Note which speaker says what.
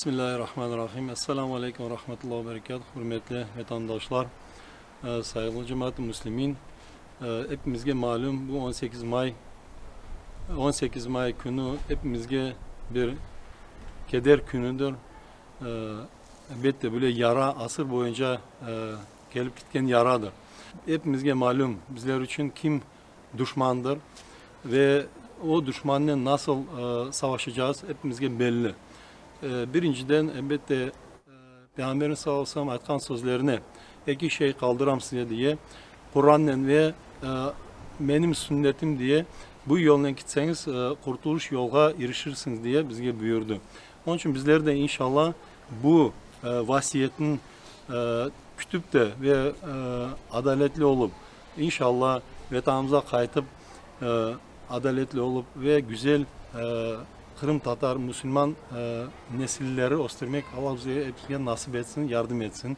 Speaker 1: Bismillahirrahmanirrahim. Esselamu aleyküm ve rahmetullahi ve berekatuh. Hürmetli vatandaşlar, sayğılı cemaat-ı müslimin. Epimizge malüm, bu 18 may 18 may künü epimizge bir keder künüdir. Elbette, böyle yara asır boyunca kelip ketken yaradır. Epimizge malüm, bizler içün kim duşmandır ve o duşmannen nasıl savaşacağız epimizge belli. Birinciden, elbette, Peyğamberimiz salâllahu aleyhi ve sellem aytqan sözlerine, eki şey qaldıram size diye, Qurannen ve menim sünnetim diye, bu yolnen kitseñiz, qurtulış yolğa irişirsiñiz diye bizge buyurdı. Onıñ içün bizler de inşallah bu vasiyetni kütip de ve adaletli olıp, İnşallah, Vetanımıza qaytıp, adaletli olıp ve güzel qırımtatar, musulman nesilleri östürmek Alla bizge epimizge nasip etsin, yardım etsin.